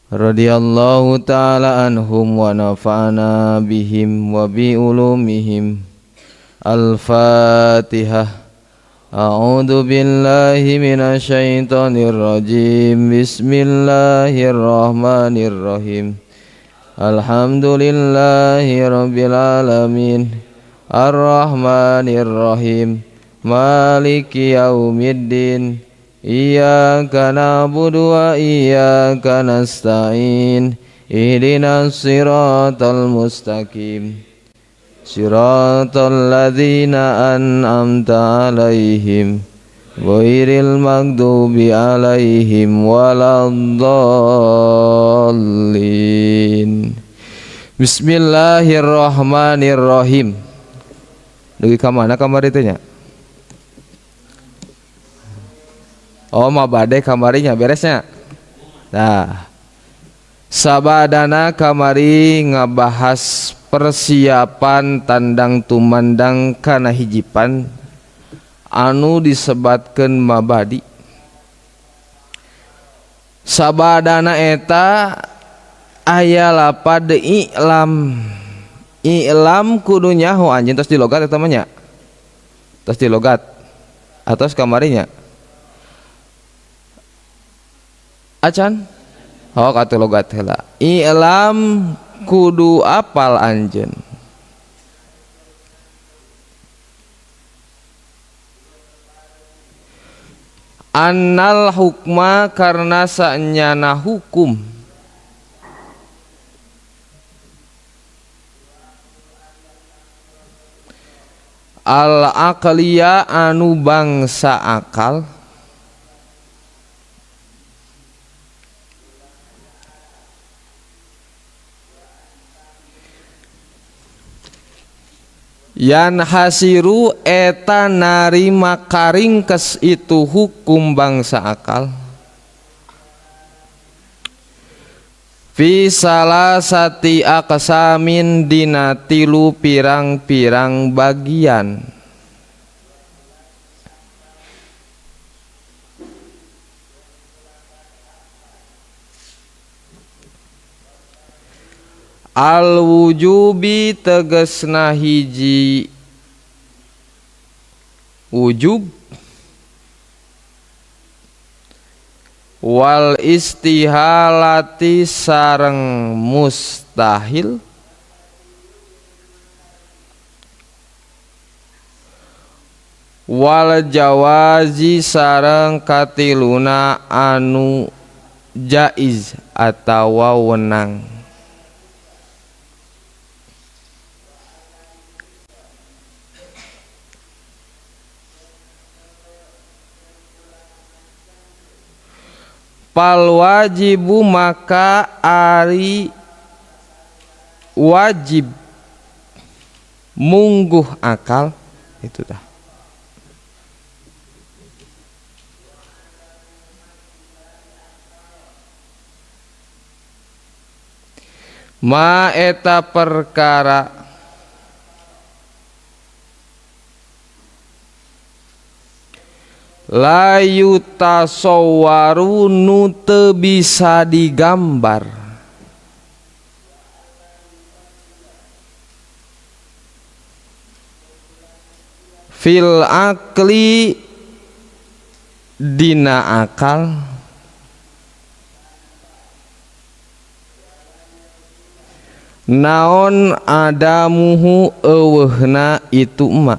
Radhiyallahu ta'ala anhum wa nafa'ana bihim wa bi ulumihim. Al-Fatihah. A'udzu billahi minasyaitonir rajim. Bismillahirrahmanirrahim. Alhamdulillahi rabbil alamin. Arrahmanir rahim. Maliki yaumiddin. Iyyaka na'budu wa iyyaka nasta'in. Ihdinas siratal mustaqim. Siratal ladzina an'amta 'alaihim ghairil maghdubi 'alaihim waladdallin. Bismillahirrahmanirrahim. Dugi ka mana kamari teh nya? Oh, mabade kamarinya beresnya. Nah, sabadana kamari ngabahas persiapan tandang tumandang kana hijipan anu disebatkeun mabadi. Sabadana eta aya lapad i'lam. I'lam kudu nyaho anjeun tos dilogat eta mah nya. Tos dilogat atos kamarinya. Acan? Oh, kata logat heula. I'lam kudu apal anjeun. Annal hukma karena saenyana hukum. Al aqliya anu bangsa akal. Yan hasiru eta narima karingkes itu hukum bangsa akal. Fi salasati aqsamin dina tilu pirang-pirang bagian. Al wujubi tegesna hiji wujub, wal istihalati sareng mustahil, wal jawazi sareng katiluna anu jaiz atawa wenang. Pal wajibu maka ari wajib mungguh akal itu dah. Ma eta perkara la yutasawwaru nu teu bisa digambar. Fil akli dina akal. Naon adamuhu eueuhna itu ma.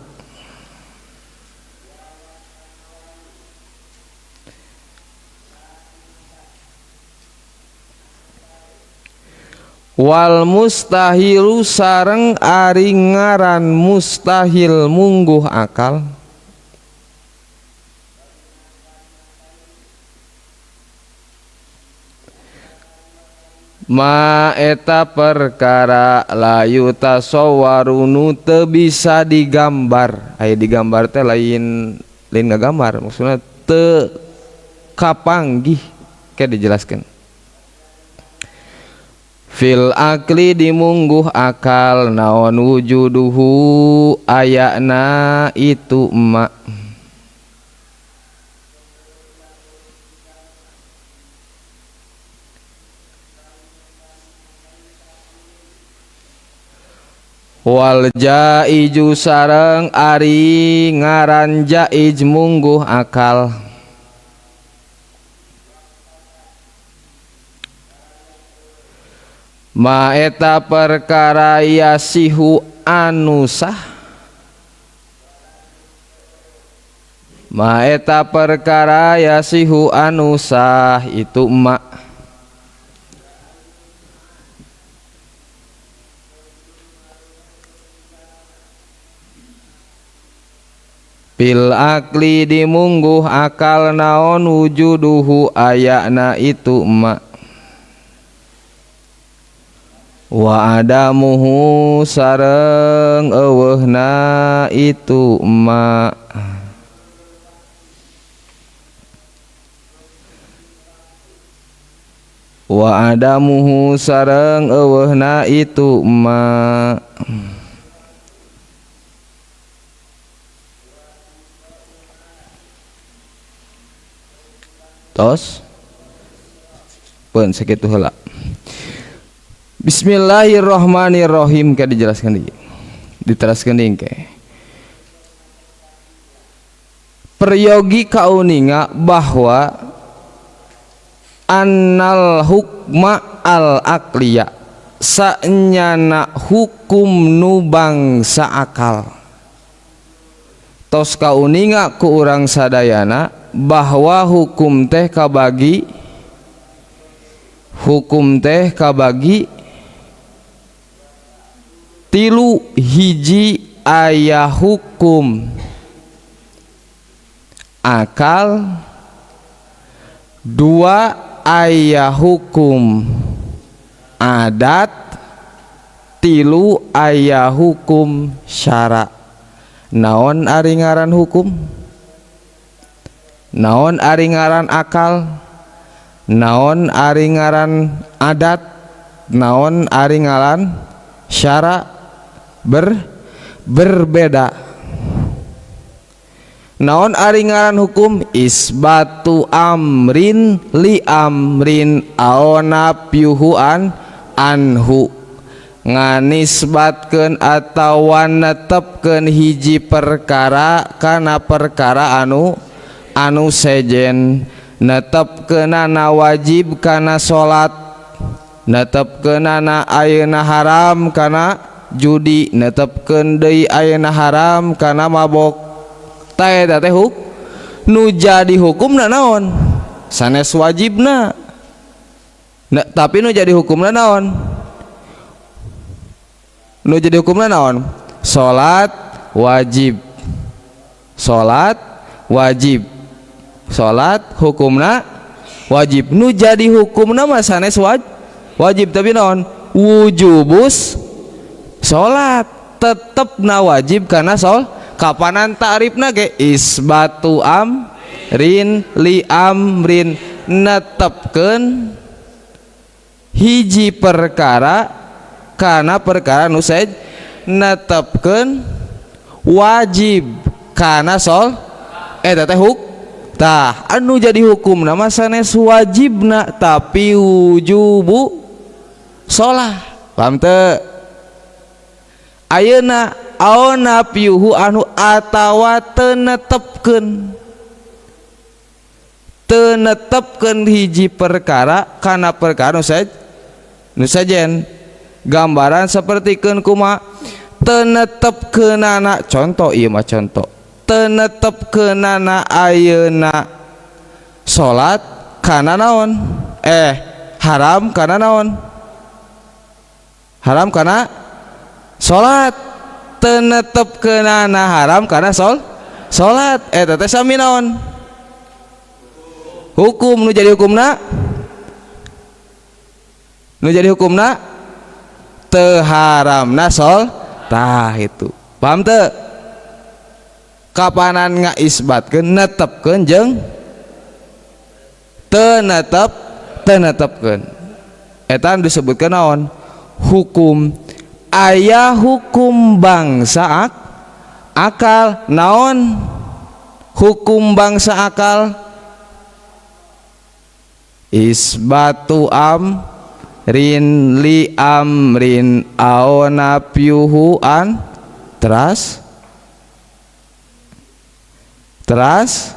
Wal mustahilu sareng ari ngaran mustahil mungguh akal. Ma eta perkara la yutasawwaru nu teu bisa digambar. Aya digambar teh lain lain ngagambar, maksudna teu kapanggih, kayak dijelaskan. Fil akli dimungguh akal naon wujuduhu ayana itu emak. Wal jaiju sareng ari ngaran jaij mungguh akal. Ma eta perkara yasihu anu sah. Ma eta perkara yasihu anu sah itu ma. Bil akli dimungguh akal naon wujuduhu ayana itu ma. Wa adamuhu sareng eueuhna itu ma. Wa adamuhu sareng eueuhna itu ma. Tos pun sakitu heula. Bismillahirrahmanirrahim ke dijelaskan deui. Diteraskeun deui ke. Peryogi kauninga bahwa annal hukma al aqliya saenyana hukum nu bangsa akal. Tos kauninga ku urang sadayana bahwa hukum teh kabagi, hukum teh kabagi tilu. Hiji aya hukum akal, dua aya hukum adat, tilu aya hukum syara. Naon ari ngaran hukum? Naon ari ngaran akal? Naon ari ngaran adat? Naon ari ngaran syara? Berbeda. Naon ari ngaran hukum? Isbatu amrin li amrin aona piuhuan anhu, nganisbatkeun atawa netepkeun hiji perkara kana perkara anu sejen, netepkeunana wajib kana salat, netepkeunana ayeuna haram kana judi, netepkeun deui ayeuna haram kana mabok. Tah eta teh nu jadi hukumna naon? Sanes wajibna. Nah, tapi nu jadi hukumna naon? Nu jadi hukumna naon? Salat wajib. Salat wajib. Salat hukumna wajib. Nu jadi hukumna mah sanes wajib tapi naon? Wujubus salat tetepna wajib karena sol kapanan ta'rifna ge isbatu amrin li amrin, netepkeun hiji perkara kana perkara nu netepkeun wajib kana sol eta teh huk. Tah anu jadi hukumna mah sanes wajibna tapi wujubu sholah. Paham teu? Ayeuna aona piuhu anu atawa teu netepkeun, teu netepkeun hiji perkara kana perkara nu sejen. Gambaran sapertikeun kumaha? Teu netepkeunana, contoh ieu mah contoh, teu netepkeunana ayeuna salat kana naon? Haram kana naon? Haram kana salat. Teu netepkeunana haram kana salat eta teh sami naon? Hukum. Nu jadi hukumna? Nu jadi hukumna teu haramna sol. Tah itu. Paham teu? Kapanan ngaisbatkeun netepkeun jeung teu netepkeun. Eta disebutkeun naon? Hukum. Aya hukum bangsa akal. Naon hukum bangsa akal? Isbatu amrin rin li amrin aw nafyuhu an teras teras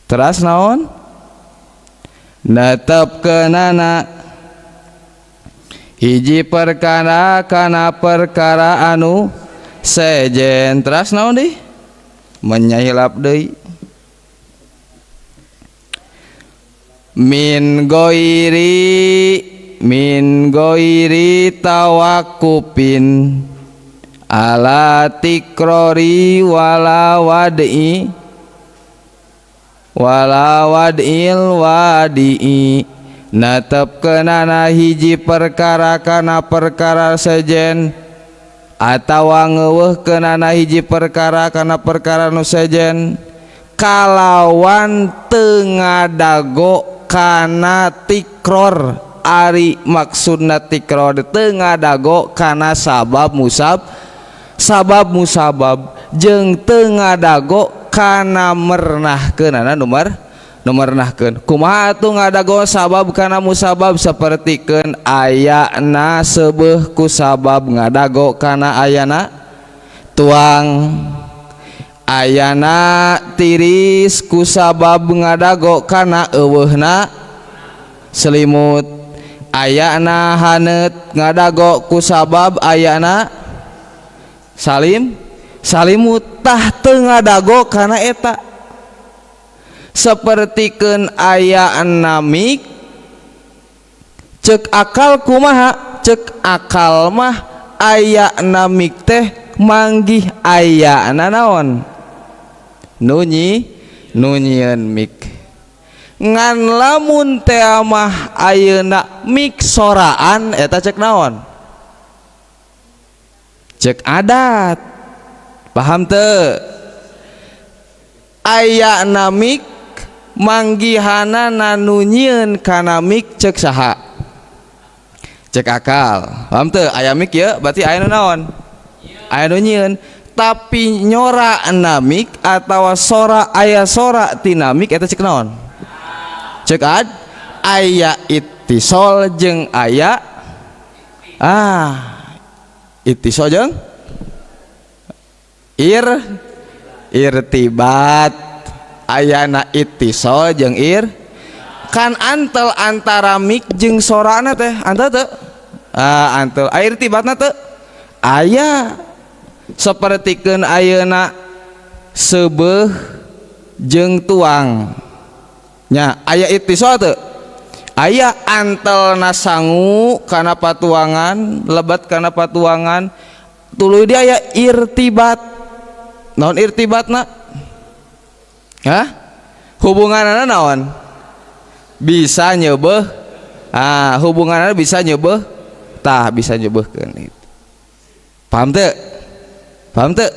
teras naon netepkeunana hiji perkara kana perkara anu sejen teras naon deui menyahilap deui min goiri tawakufin ala tikrori wala wad'i wala wad'il wadi'i netepkeunana hiji perkara kana perkara sejen atawa ngeuweuhkeunana hiji perkara kana perkara nu sejen kalawan teu ngadago kana tikror ari maksudna tikror teu ngadago kana sabab musab sabab musabab jeung teu ngadago kana mernahkeunana nu mernahkeun kumaha atuh ngadago sabab kana musabab sapertikeun ayana seubeuh ku sabab ngadago kana ayana tuang ayana tiris ku sabab ngadago kana euweuhna selimut ayana haneut ngadago ku sabab ayana salim salimut tah teu ngadago kana eta sapertikeun ayana mik ceuk akal kumaha ceuk akal mah ayana mik teh manggih ayana naon nunyi nunyieun mik ngan lamun teh mah ayeuna mik soraan eta cek naon cek adat paham teu ayana mik manggihana nunyieun kana mik cek saha cek akal paham teu aya mik ieu berarti aya nu naon aya nu nyieun tapi nyora namik atawa sora aya sora tinamik eta cek naon cek ad aya ittisol jeung aya ittisol jeung irtibat ayana ittisol jeung ir kan antel antara mik jeung sorana teh antel teu antel aya irtibatna teu aya sapertikeun ayeuna seubeuh jeung tuang nya aya ittisol teu aya antelna sangu kana patuangan lebat kana patuangan tuluy dia aya irtibat naon irtibatna hah hubunganana naon bisa nyeubeuh hubunganana bisa nyeubeuh tah bisa nyeubeuhkeun itu paham teu paham teu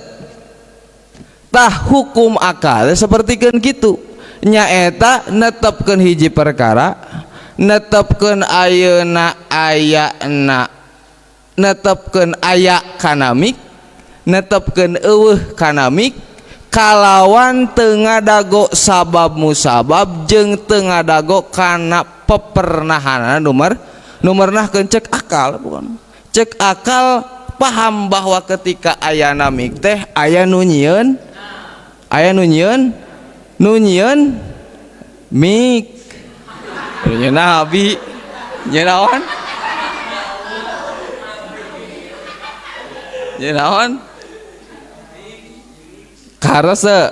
tah hukum akal sapertikeun kitu nyaeta netepkeun hiji perkara netepkeun ayeuna ayana netepkeun aya kana mik netepkeun eueuh kana mik kalawan teu ngadago sabab musabab jeung teu ngadago kana pepernahanana nu mernahkeun cek akal bukan cek akal paham bahwa ketika ayana mik teh aya nu nyieun nu nyieun mik nyieun nabi nyieun naon nyieun naon karese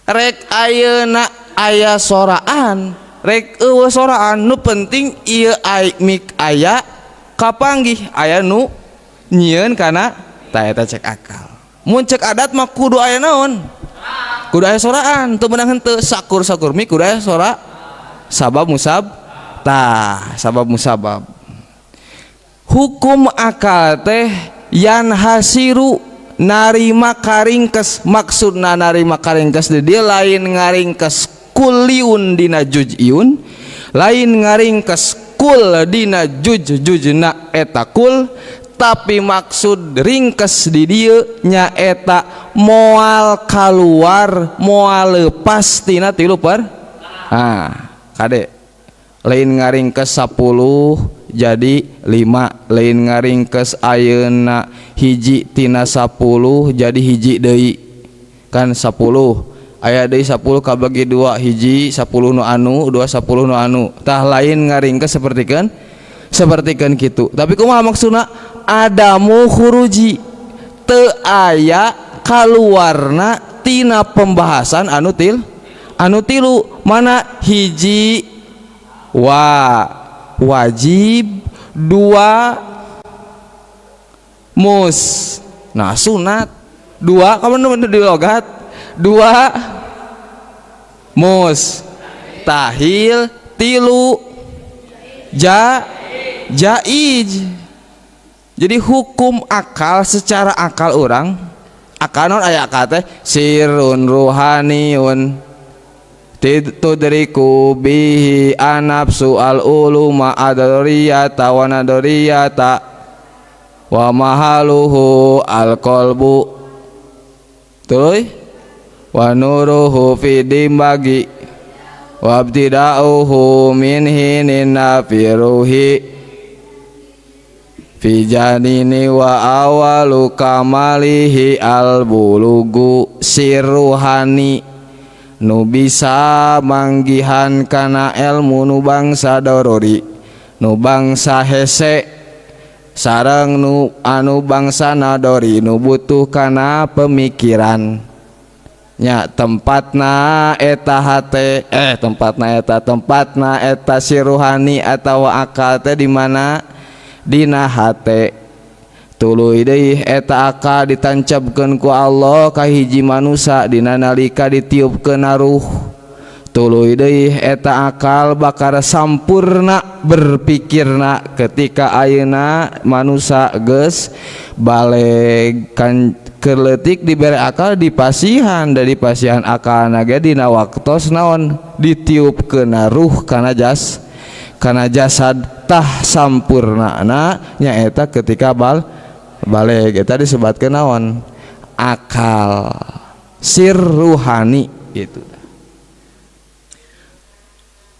rek ayeuna aya soraan rek eueuh soraan nu penting ieu mik aya kapanggih aya nu nyieun kana ta eta cek akal mun cek adat mah kudu aya naon kudu aya soraan teu meunang henteu sakur-sakur mik kudu aya sora sabab musab tah sabab musabab hukum akal teh yan hasiru narima karingkes maksudna narima karingkes di dieu lain ngaringkes kuliun dina juj'iun lain ngaringkes kul dina juj-jujna eta kul tapi maksud ringkes di dieu nyaeta Moal kaluar, moal lepas tina tilu per. Ah, kade lain ngaringkes 10 jadi 5, lain ngaringkes ayeuna hiji tina 10 jadi hiji deui. Kan 10 aya deui, 10 kabagi dua hiji, 10 nu anu dua, 10 nu anu. Tah, lain ngaringkes sapertikeun sapertikeun kitu, tapi kumaha maksudna? Adamu khuruji, teu aya kaluarna tina pembahasan anu tilu. Mana hiji wajib, dua mus, nah sunat dua, kamu di logat dua mustahil, tilu jaiz. Jadi hukum akal, secara akal orang, akal non aya akal teh sirrun ruhaniyun tudriku bihi anafsu al uluma adriyata wa nadriyata wa mahaluhu al qalbu, tuluy wa nuruhu fi dimbagi wa ibtida'uhu min hinin nafiruhi fi janini wa awalu kamalihi al bulugu. Sirruhani nu bisa manggihan kana ilmu nu bangsa dorori, nu bangsa hese, sareng nu anu bangsa nadori, nu butuh kana pemikiran nya, tempatna eta hate, tempatna eta siruhani atau akal teh di mana? Dina hate. Tuluy deui eta akal ditancapkeun ku Allah ka hiji manusa dina nalika ditiupkeun ruh. Tuluy deui eta akal bakal sampurna berpikirna ketika ayeuna manusa geus baleg. Kan keur leutik dibere akal dipasihan, dari pasihan akalna ge dina waktos naon? Ditiupkeun ruh kana jasad. Tah, sampurnana nyaeta ketika baleg. Eta disebatkeun naon? Akal sirruhani. Itu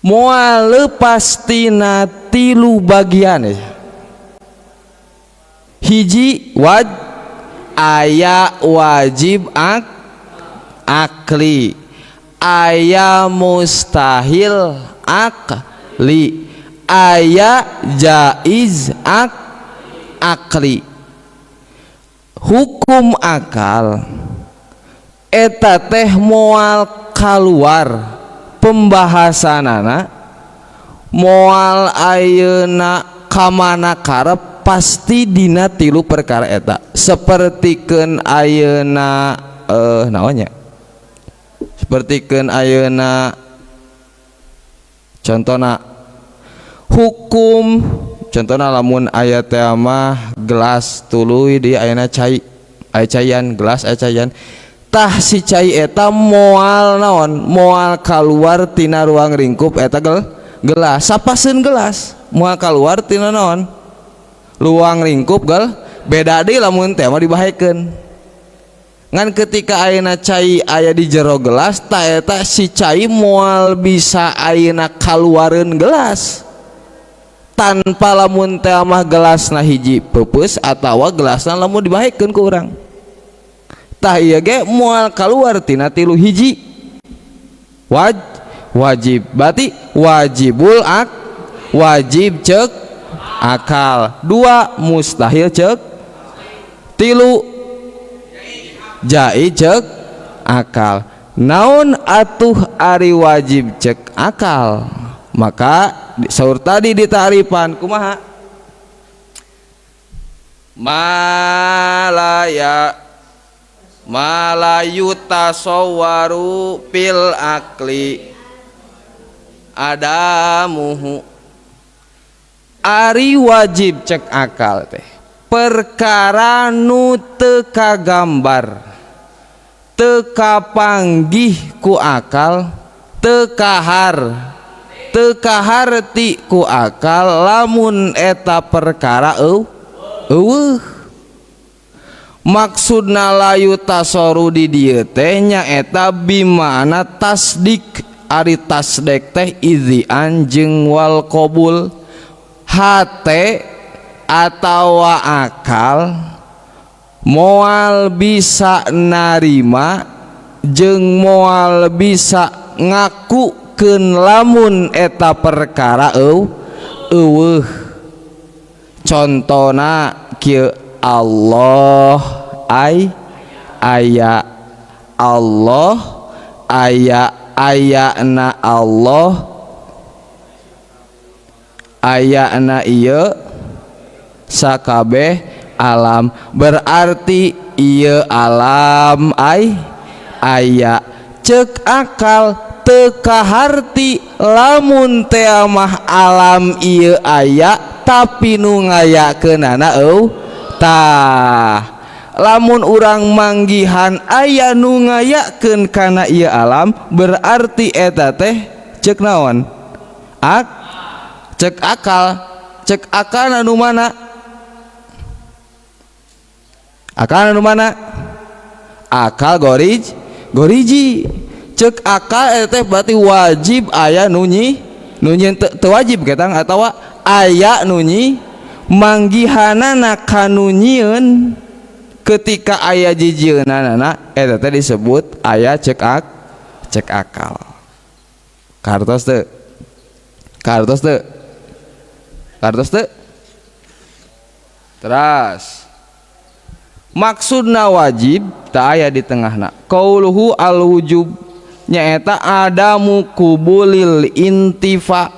moal lepas tina tilu bagian ya. Hiji aya wajib akli, aya mustahil akli, aya jaiz akli. Hukum akal eta teh moal kaluar pembahasanana, moal ayeuna kamana karep, pasti dina tilu perkara eta. Sapertikeun ayeuna naonnya, sapertikeun ayeuna contohna hukum, contohna lamun aya teh mah gelas, tuluy di ayeuna cai, aya caian gelas, aya caian. Tah, si cai eta moal naon? Moal keluar tina ruang lingkup eta gelas. Sapaseun gelas moal keluar tina naon? Ruang lingkup beda deui lamun teh mah dibahekeun. Ngan ketika ayeuna cai aya di jero gelas, tah eta si cai moal bisa ayeuna kaluareun gelas tanpa lamun teh mah gelasna hiji peupeus atawa gelasna lamun dibahekeun ku urang. Tah, ieu ge moal keluar tina tilu. Hiji wajib, berarti wajibul wajib cek akal, dua mustahil cek, tilu jaiz cek akal. Naon atuh ari wajib cek akal? Maka saur tadi ditarifan kumaha? Malaya malayutasawwaru fil akli adamuhu. Ari wajib cek akal teh perkara nu teu kagambar, teu kapanggih ku akal, teu kaharti ku akal lamun eta perkara eueuh. Maksudna la yutasawaru di dieu teh nyaeta bimana tasdik. Ari tasdik teh idzian jeung wal qabul. Hate atawa akal moal bisa narima jeung moal bisa ngakukeun lamun eta perkara eueuh. Contona kieu, Allah ay aya, Allah aya, ayana Allah ayana ieu sakabeh alam, berarti ieu alam ay aya. Cek akal teu kaharti lamun teh mah alam ieu aya tapi nu ngayakeunana tah. Lamun urang manggihan aya nu ngayakeun kana ieu alam, berarti eta teh cek naon? Cek akal. Cek akal anu mana? Akal anu mana? Akal gorij, goriji. Cek akal eta teh berarti wajib aya nu nyi teu wajib ketang atawa aya nu nyi manggihanana kanu nyieun. Ketika aya jijieunana eta teh disebut aya cek akal. Kartos teu? Kartos teu? Kartos teu? Teras maksudna wajib tak aya di tengahna. Qauluhu al wujub nyaeta adamu kubulil intifa.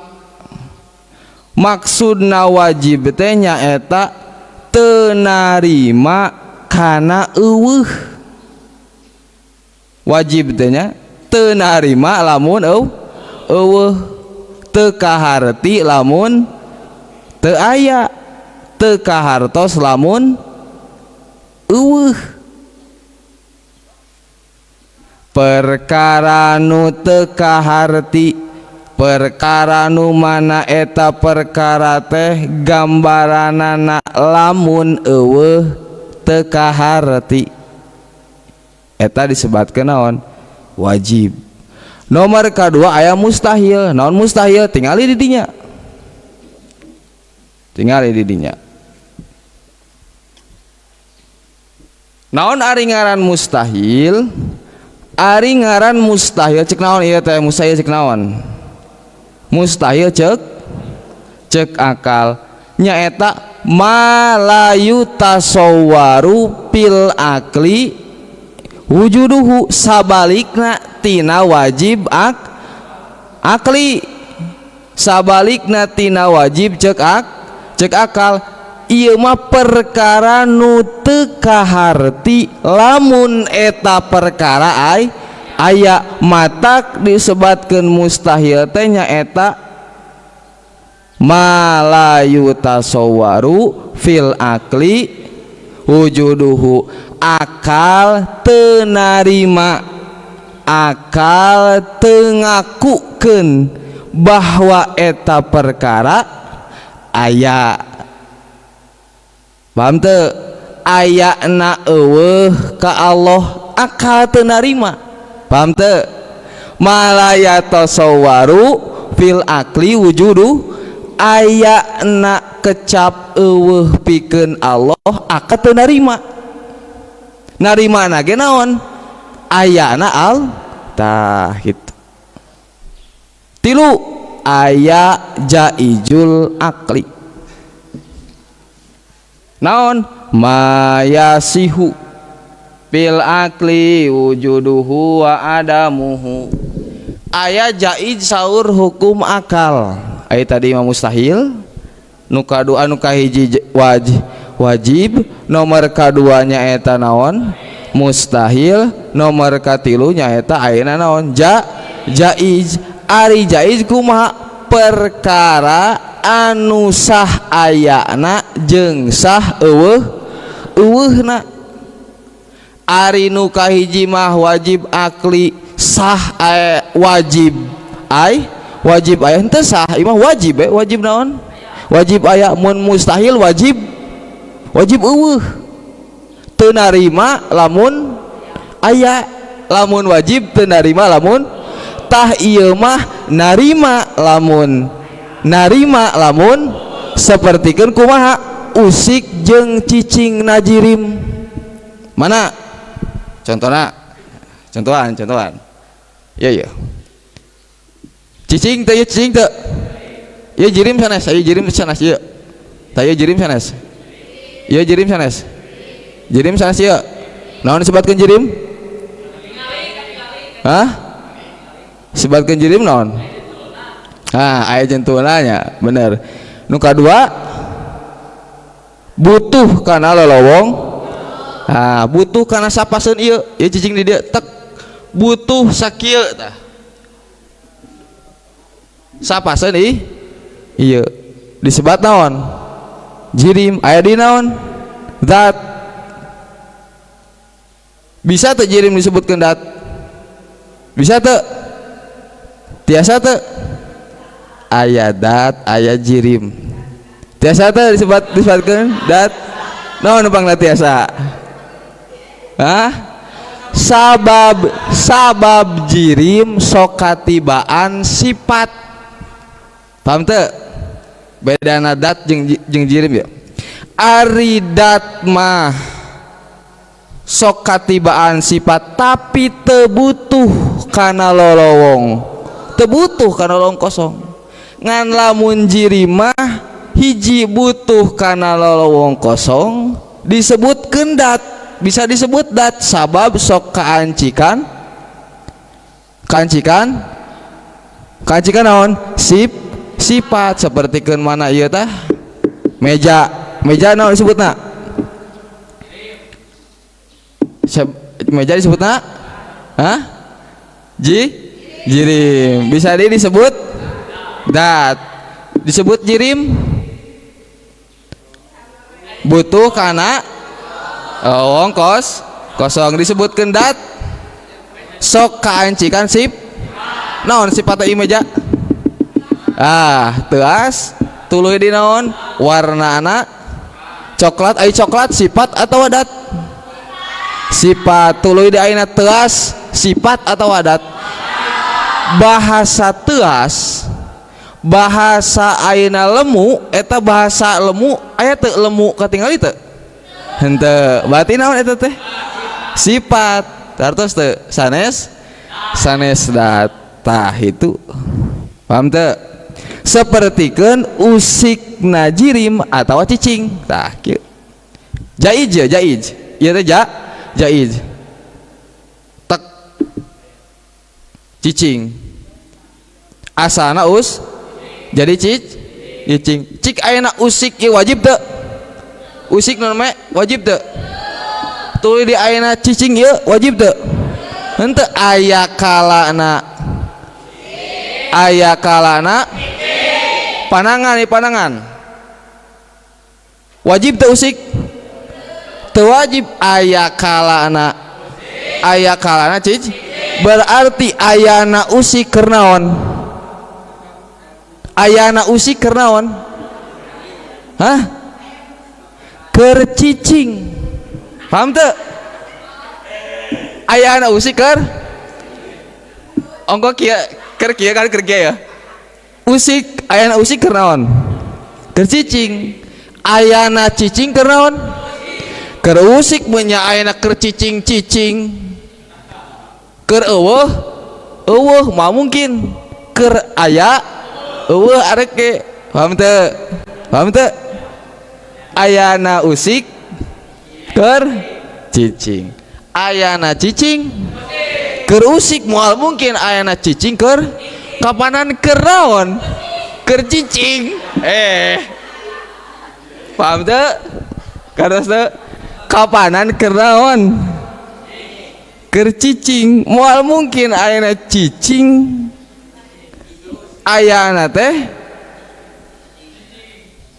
Maksudna wajib teh nyaeta teu narima kana eueuh. Wajib teh nya teu narima lamun eueuh, teu kaharti lamun teu aya, teu kahartos lamun eueuh. Perkara nu teu kaharti, perkara nu mana eta perkara teh gambaranana lamun eueuh teu kaharti, eta disebatkeun naon? Wajib. Nomor kadua aya mustahil. Naon mustahil? Tingali di dinya, tingali di dinya. Naon ari ngaran mustahil? Ari ngaran mustahil cek naon ieu teh? Mustahil cek naon? Mustahil cek akal nyaeta malayu tasawwaru fil akli wujuduhu, sabalikna tina wajib akli, sabalikna tina wajib cek akal. Ieu mah perkara nu teu kaharti lamun eta perkara aya, matak disebatkeun mustahil teh nyaeta malayu tasawwaru fil akli wujuduhu. Akal teu narima, akal teu ngakukeun bahwa eta perkara aya. Paham teu? Ayana eueuh ka Allah, akal teu narima. Paham teu? Malaya tasawwaru fil akli wujudu, ayana kecap eueuh pikeun Allah, akal teu narima. Narimana ge naon? Ayana al tah kitu. Tilu aya jaijul akli. Naon? Mayasihu fil akli wujuduhu wa adamuhu. Aya jaiz saur hukum akal. Aya tadi mah mustahil, nu kadua nu kahiji wajib, nomor kaduanya eta naon? Mustahil, nomor katilu nya eta ayeuna naon? Jaiz. Ari jaiz kumaha? Perkara anu sah ayana jeung sah eueuh eueuhna. Ari nu kahiji mah wajib akli sah wajib ai wajib aya henteu sah, ieu mah wajib wajib naon? Wajib aya. Mun mustahil wajib eueuh. Teu narima lamun aya, lamun wajib teu narima lamun. Tah, ieu mah narima lamun, narima lamun. Sapertikeun kumaha? Usik jeung cicing na jirim. Mana contohna? Contohan, contohan. Iya, iya, cicing teh. Ieu cicing teu? Ieu jirim sanes? Ieu jirim sanes? Ieu tah, ieu jirim sanes? Ieu jirim sanes? Jirim sanes ieu? Naon disebutkeun jirim? Hah? Sebutkeun jirim naon? Ah, aya jentulna nya, bener. Nu kadua, butuh kana lolowong. Ah, butuh kana sapaseun ieu. Ieu cicing di dieu, tek, butuh sakieu. Tah, sapaseun ih ieu disebat naon? Jirim. Aya di naon? Zat. Bisa teu jirim disebutkeun dat? Bisa teu? Tiasa teu? Aya dat, aya jirim, tiasa teu disebutkeun dat? Naon pangna tiasa? Hah? Sabab, sabab jirim sok katibaan sifat. Paham teu bedana dat jeung jirim ya? Ari dat mah sok katibaan sifat, tapi teu butuh kana lolowong, teu butuh kana lolowong kosong. Ngan lamun jirim mah, hiji, butuh kana lolowong kosong, disebutkeun dat, bisa disebut dat, sabab sok kaancikan, kaancikan, kaancikan naon? Sifat. Sapertikeun mana ieu tah? Meja. Meja naon disebutna? Meja disebutna? Hah? Jirim. Bisa di disebut dat. Disebut jirim butuh kana oh, kos kosong. Disebutkeun dat sok kaancikan naon? Sifat ieu meja. Ah, teas, tuluy di naon? Warna coklat. Ai coklat sifat atau dat? Sifat. Tuluy di ayeuna teas, sifat atau adat? Bahasa teas, bahasa ayeuna lemu. Eta bahasa lemu aya teu? Lemu katingali teu? Henteu. Berarti naon eta teh? Sifat. Tartos teu? Sanes, sanes dat. Itu paham teu? Sapertikeun usik na jirim atau cicing. Tah, kieu jaiz ya, jaiz ieu teh, jaiz. Tek, cicing asana jadi cicing. Cik, ayeuna usik ieu wajib teu? Usik nu namanya wajib teu? Tuluy di ayeuna cicing ieu wajib teu? Henteu. Aya kalana, aya kalana panangan nih, panangan. Wajib teu usik? Teu wajib. Aya kalana, aya kalana berarti ayana usik keur naon? Ayana usik keur naon? Hah? Keur cicing. Paham teu? Ayana usik keur ongko kieu, keur kieu kan, keur kieu ya. Usik, ayana usik keur naon? Keur cicing. Ayana cicing keur naon? Keur usik. Mun ayana keur cicing, cicing keur euweuh, euweuh. Moal mungkin keur aya, euweuh. Arek ge paham teu? Paham teu? Ayana usik keur cicing, ayana cicing keur usik. Moal mungkin ayana cicing keur kapanan keur naon? Keur cicing. Eh, paham teu? Karena teu kapanan keur naon? Keur cicing. Moal mungkin ayana cicing ayana teh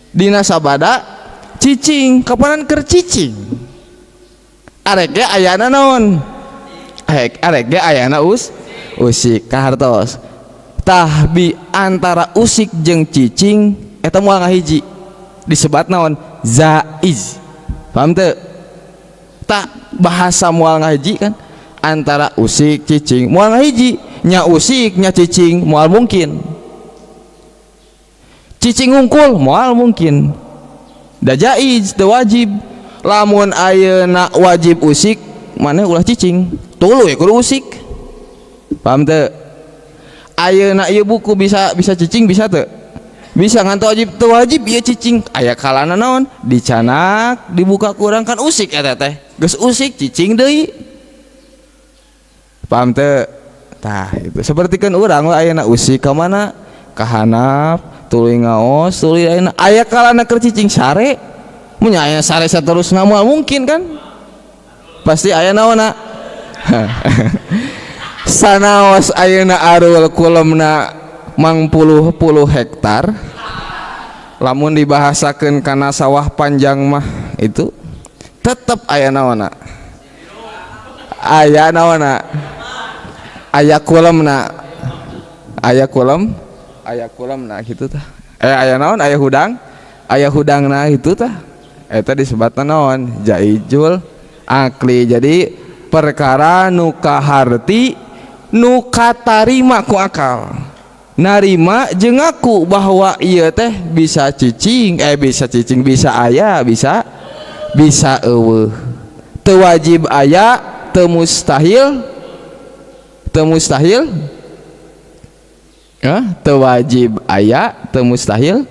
dina sabada cicing. Kapanan keur cicing? Arek ge ayana naon? Arek, arek ge ayana usik. Kahartos tah? Bi antara usik jeung cicing eta moal ngahiji. Disebat naon? Jaiz. Paham teu? Tak bahasa moal ngahiji kan antara usik cicing moal ngahiji nya usik nya cicing moal mungkin. Cicing ngungkul moal mungkin. Da jaiz teu wajib. Lamun ayeuna wajib usik maneh ulah cicing. Tuluy kudu usik. Paham teu? Ayeuna ieu buku bisa cicing bisa teu? Bisa ngan teu wajib, teu wajib ieu cicing. Aya kalana naon? Dicanak, dibuka kurang kan usik eta teh. Geus usik cicing deui. Paham teu? Tah itu sapertikeun urang we ayeuna usik ka mana? Ka handap, tuluy ngaos, tuluy ayeuna aya kalana keur cicing sare. Mun aya sare saterusna moal mungkin kan? Pasti aya naonna. Sanaos ayeuna arul kulemna mangpuluh-puluh hektar. Lamun dibahasakeun kana sawah panjang mah itu tetep aya naonna. Aya naonna. Aya kulemna. Aya kulem, aya kulemna kitu tah. Aya naon? Aya hudang. Aya hudangna itu tah. Eta disebutna naon? Jaizul akli. Jadi perkara nu kaharti nu katarima ku akal. Narima jeung ngaku bahwa ieu teh bisa cicing, bisa cicing, bisa aya, bisa eueuh. Teu wajib aya, teu mustahil, teu mustahil. Teu wajib aya, teu mustahil.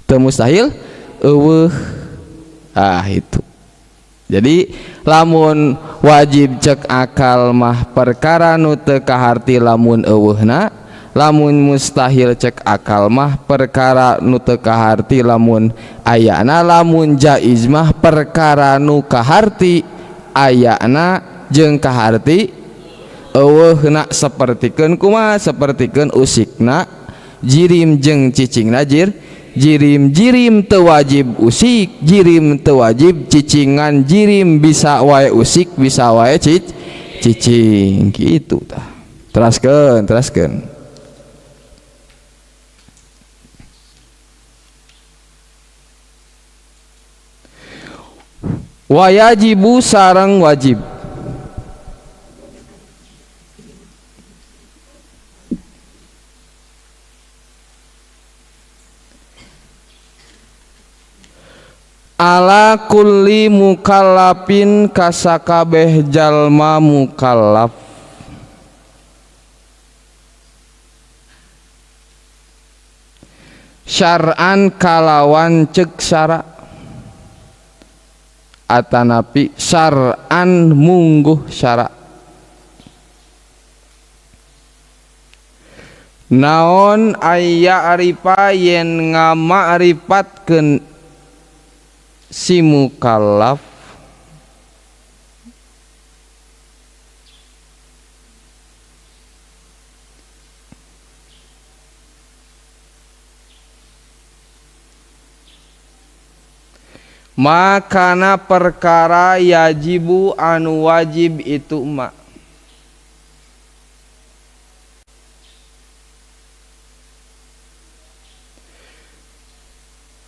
Teu mustahil eueuh. Ah itu. Jadi lamun wajib cek akal mah perkara nu teu kaharti lamun eueuhna, lamun mustahil cek akal mah perkara nu teu kaharti lamun ayana, lamun jaiz mah perkara nu kaharti ayana jeung kaharti eueuhna. Sapertikeun kumaha? Sapertikeun usikna jirim jeung cicingna jirim. Jirim teu wajib usik, jirim teu wajib cicingan, jirim bisa wae usik bisa wae cicing gitu tah. Teraskeun, teraskeun. Wa yajibu sareng wajib. Ala kulli mukallafin kasakabeh jalma mukallaf. Syar'an kalawan cek syara atanapi syar'an mungguh syara. Naon aya arifa yen ngama'rifatkeun si mukallaf makana perkara yajibu anu wajib itu ma.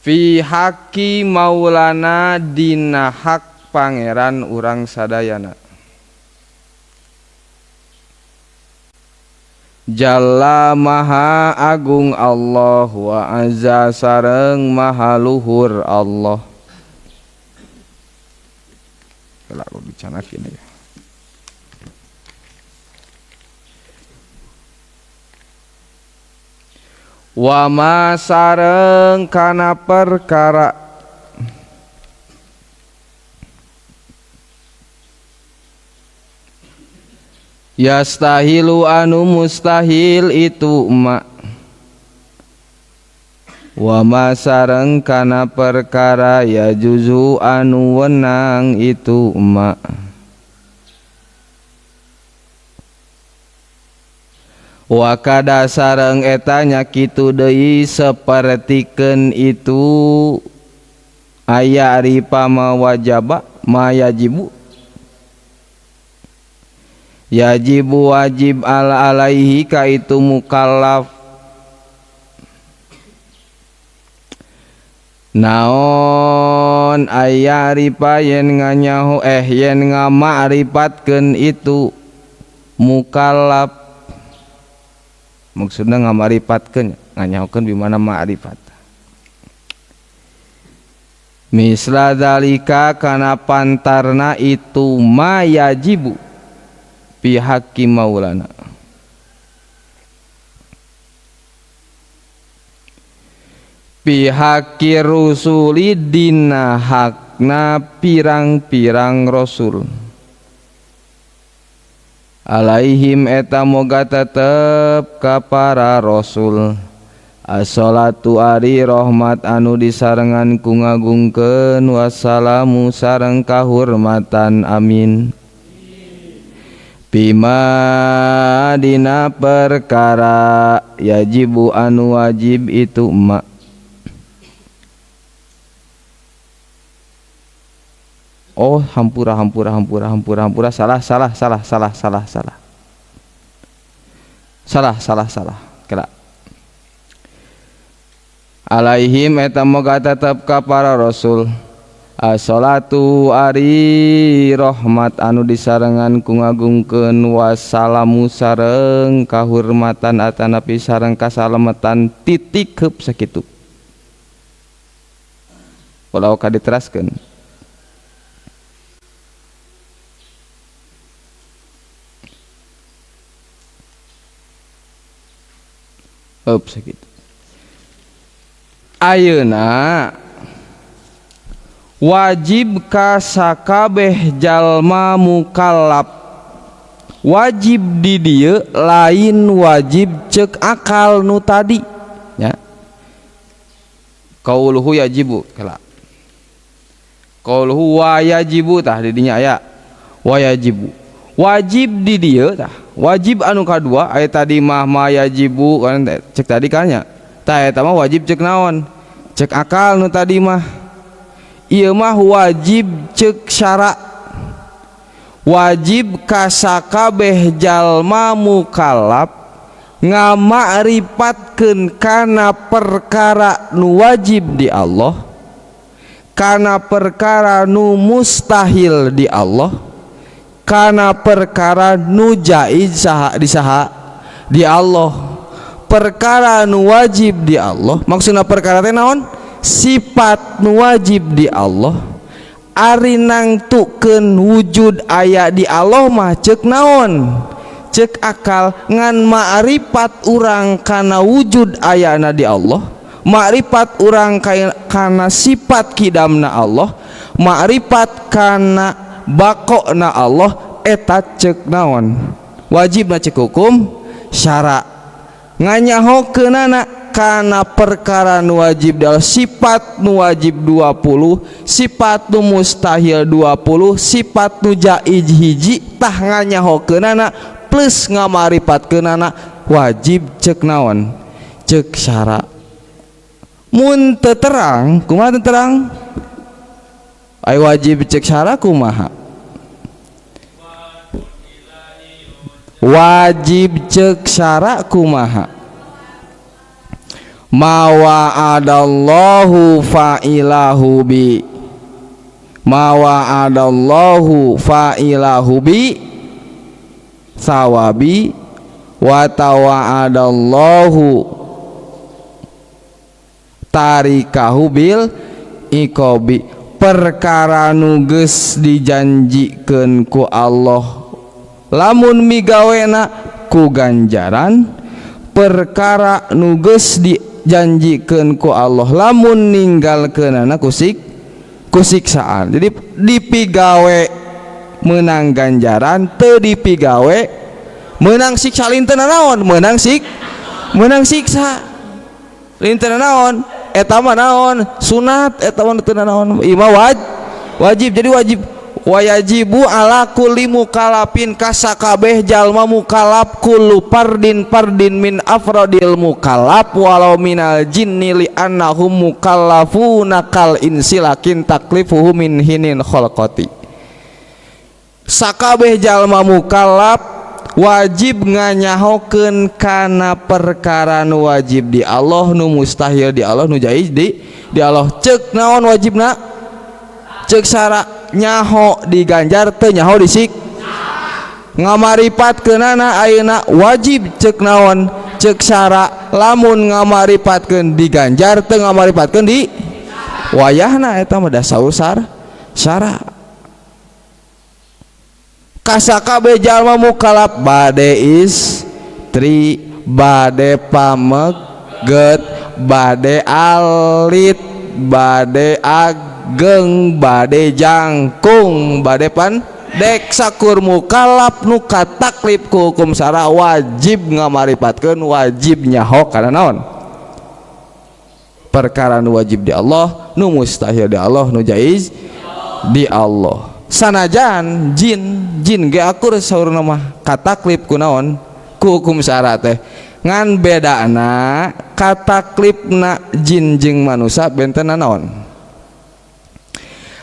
Fi haki maulana dina hak pangeran urang sadayana. Jalla maha agung Allah wa azza sareng maha luhur Allah. Kalau aku bicarakin ya. Wa ma sareng kana perkara yastahilu anu mustahil itu ma. Wa ma sareng kana perkara yajuzu anu wenang itu ma. Wa kada sareng eta nya kitu deui sapertikeun itu aya ari pamawajaba ma yajibu. Yajibu wajib ala alaihi ka itu mukallaf. Naon naon aya ripa yen nganyaho yen ngamakripatkeun itu mukallaf. Maksudna ngamaripatkeun nganyahokeun bimana ma'rifat. Misla dzalika kana pantarna itu ma yajibu fi haqqi maulana. Fi haqqi rusuli dina hakna pirang-pirang rasul. Alaihim eta moga tetep ka para rasul. Assalatu ari rahmat anu disarengan ku ngagungkeun wassalamu sareng kahurmatan amin. Bima dina perkara yajibu anu wajib itu ma. Oh hampura hampura hampura hampura hampura salah salah salah salah salah salah salah salah salah kira. Alaihim eta moga tetep ka para rasul. Assalatu ari rahmat anu disarengan ku ngagungkeun wassalamu sareng kahurmatan atanapi sareng kasalametan titik heup sakitu. Walau ka diteraskeun. Heup sakitu. Ayeuna wajib ka sakabeh jalma mukallaf. Wajib di dieu lain wajib cek akal nu tadi nya. Qauluhu yajibu kala. Qauluhu wa yajibu tah di dinya aya wa yajibu. Wajib di dieu tah. Wajib anu kadua aya tadi mah ma yajibu kan cek tadi kan nya. Tah eta mah wajib cek naon? Cek akal nu tadi mah. Ieu mah wajib cek syara. Wajib ka sakabeh jalma mukallaf ngamakripatkeun kana perkara nu wajib di Allah, kana perkara nu mustahil di Allah, kana perkara nu jaiz saha di saha di Allah. Perkara nu wajib di Allah maksudna perkara teh naon? Sifat nu wajib di Allah. Ari nangtukeun wujud aya di Allah mah ceuk naon? Ceuk akal. Ngan ma'rifat urang kana wujud ayana di Allah, ma'rifat urang kana sifat kidamna Allah, ma'rifat kana bakokna Allah, eta ceuk naon? Wajibna ceuk hukum syara. Nganyahokeunana kana perkara nu wajib dalam sifat nu wajib 20, sifat nu mustahil 20, sifat nu jaiz hiji, tah nganyahokeunana plus ngamaripatkeunana wajib cek naon? Cek syara. Mun teu terang, kumaha teu terang? Ai wajib cek syara kumaha? Wajib cek syara kumaha? Ma wa'adallahu fa'ilahu bi, ma wa'adallahu fa'ilahu bi sawabi wa tawa'adallahu tarikahu bil iqabi. Perkara nu geus dijanjikeun ku Allah lamun migawena ku ganjaran, perkara nu geus dijanjikeun ku Allah lamun ninggalkeunana ku siksaan. Jadi dipigawe menang ganjaran, teu dipigawe menang siksa. Lintena naon? Menang siksa. Lintena naon? Eta mah naon? Sunat. Eta mah teu naon? Ieu mah wajib. Jadi wajib wajibu ala kulli mukallafin kasakabeh jalma mukallaf kullu fardin fardin min afradil mukallaf walau minal jinni li annahum mukallafuna kal insi lakin taklifuhu min hinin khalqati. Sakabeh jalma mukallaf wajib nganyahokeun kana perkara nu wajib di Allah, nu mustahil di Allah, nu jaiz di Allah. Ceuk naon wajibna? Cek sara nyaho diganjar teu nyaho disik ngamaripatkeunana ayeuna wajib cek naon cek sara lamun ngamaripatkeun diganjar teu ngamaripatkeun di wayahna eta mah da saur sara kasakabe jalma mukalaf bade istri bade pameget bade alit bade ageng bade jangkung bade pandek sakur mukalaf nu kataklif ku hukum syara wajib ngamaripatkeun wajib nyaho kana naon perkara nu wajib di Allah nu mustahil di Allah nu jaiz di Allah sanajan jin ge akur saurna mah kataklif ku naon ku hukum syara teh ngan bedana kataklifna jin jeung manusa benten naon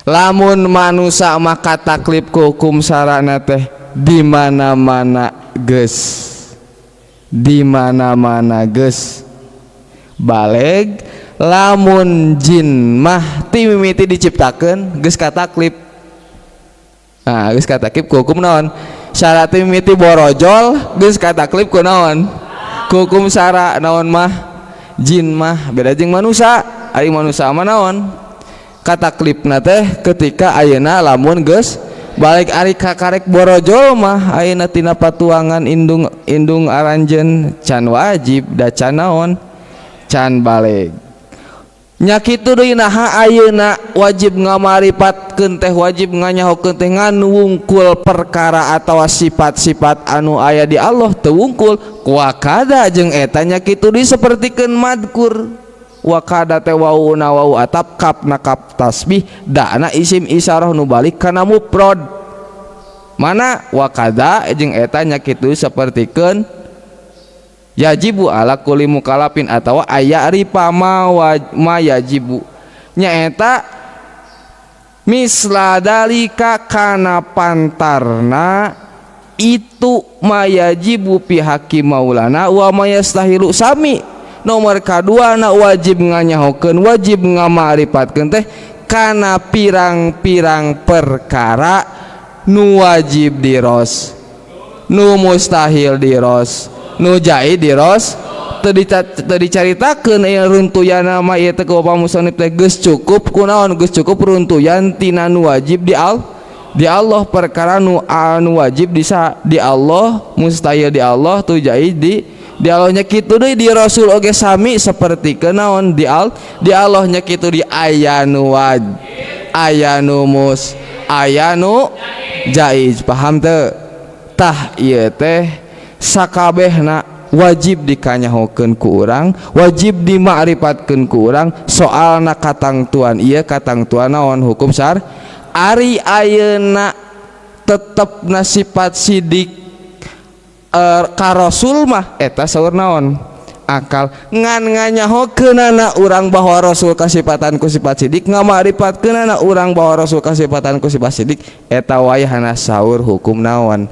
lamun manusa mah kataklif ku hukum syarana teh di mana-mana geus di mana-mana geus baleg lamun jin mah ti mimiti diciptakeun geus kataklif. Nah, geus kataklif ku hukum naon syarat mimiti borojol geus kataklif ku naon ku hukum syara naon mah jin mah beda jeung manusa. Ari manusa mah naon kataklifna teh ketika ayeuna lamun geus balik ari kakarek borojol mah ayeuna tina patuangan indung aranjeun can wajib da can naon can balik nya kitu deui. Naha ayeuna wajib ngamaripatkeun teh wajib nganyahokeun teh ngan wungkul perkara atawa sifat-sifat anu aya di Allah teu wungkul wakada jeung eta nya kitu deui sapertikeun madkur wakada teh wauna wau atap kap na kap tasbih dana isim isyarah nu balik kana mufrad mana wakada jeung eta nya kitu sapertikeun yajibu ala kulli mukalafin atawa aya ripa ma yajibu nyaeta misla dalika kana pantarna itu ma yajibu fi haqqi maulana wa ma yastahilu sami. Nomor kadua na wajib nganyahokeun wajib ngamaripatkeun teh kana pirang-pirang perkara nu wajib diros nu mustahil diros nu jai diros teu dicaritakeun ieu runtuyan mah ieu teh ku bapak musannif teh geus cukup kunaon geus cukup runtuyan tina nu wajib di Allah perkara nu anu wajib di Allah mustahil di Allah tu jai di Allahnya kitu deui di Rasul oge sami saperti kenaon di Allah nya kitu di aya nu wajib aya nu mus aya nu jaiz paham teu tah ieu teh sakabehna wajib dikanyahokeun ku urang wajib dimakrifat ku urang soalna katangtuan ieu katangtuan naon hukum syar ari ayeuna tetepna sifat sidik ka Rasul mah eta saur naon akal ngan nganyahokeunana urang bahwa Rasul kasipatan ku sifat sidik ngamaripatkeunana urang bahwa Rasul kasipatan ku sifat sidik eta wayahna saur hukum naon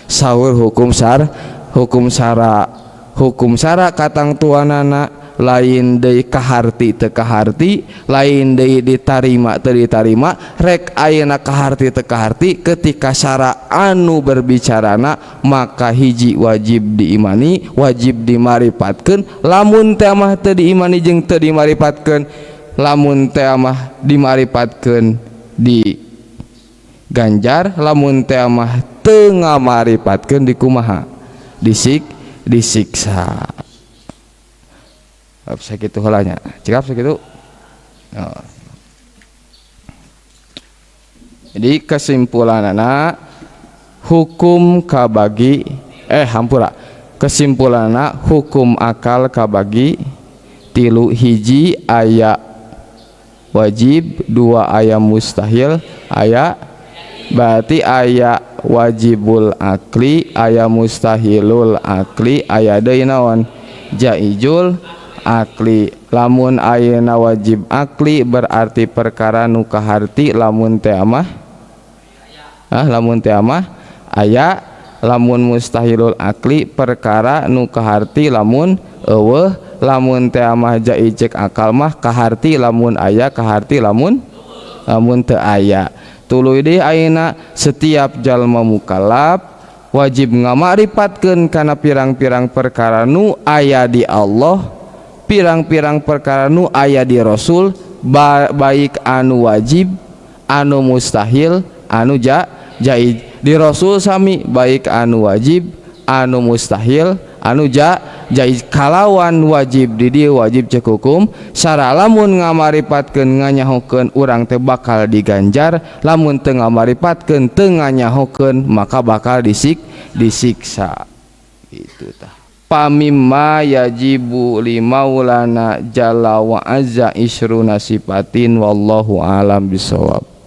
saur hukum syar hukum syara hukum syara katangtuanana lain deui kaharti teu kaharti lain deui ditarima teu ditarima rek ayeuna kaharti teu kaharti ketika syara anu berbicarana maka hiji wajib diimani wajib dimaripatkeun lamun teh mah teu diimani jeung teu dimaripatkeun lamun teh mah dimaripatkeun di ganjar lamun teh mah teu ngamaripatkeun di kumaha disiksa. Sakitu heula nya cekap sakitu. Oh. Jadi kesimpulanana hukum kabagi hampura kesimpulanana hukum akal kabagi tilu hiji aya wajib dua aya mustahil aya berarti aya wajibul akli aya mustahilul akli aya deui naon jaizul akli. Lamun ayeuna wajib akli berarti perkara nu kaharti lamun teh mah lamun teh mah aya lamun mustahilul akli perkara nu kaharti lamun eueuh lamun teh mah jaiz cek akal mah kaharti lamun aya kaharti lamun Lamun teu aya, tuluy deui ayeuna setiap jalma mukallaf wajib ngamakripatkeun kana pirang-pirang perkara nu aya di Allah, pirang-pirang perkara nu aya di Rasul, baik anu wajib, anu mustahil, anu jaiz. Di Rasul sami, baik anu wajib, anu mustahil, anu jaiz. Kalawan wajib di dieu wajib cek hukum syara. Lamun ngamaripatkeun, nganyahokeun, urang teh bakal diganjar. Lamun teu ngamaripatkeun, teu nganyahokeun, maka bakal disiksa. Itu tah. Pamimma yajibu li maulana jalla wa azza isruna sifatin. Wallahu alam bisawab.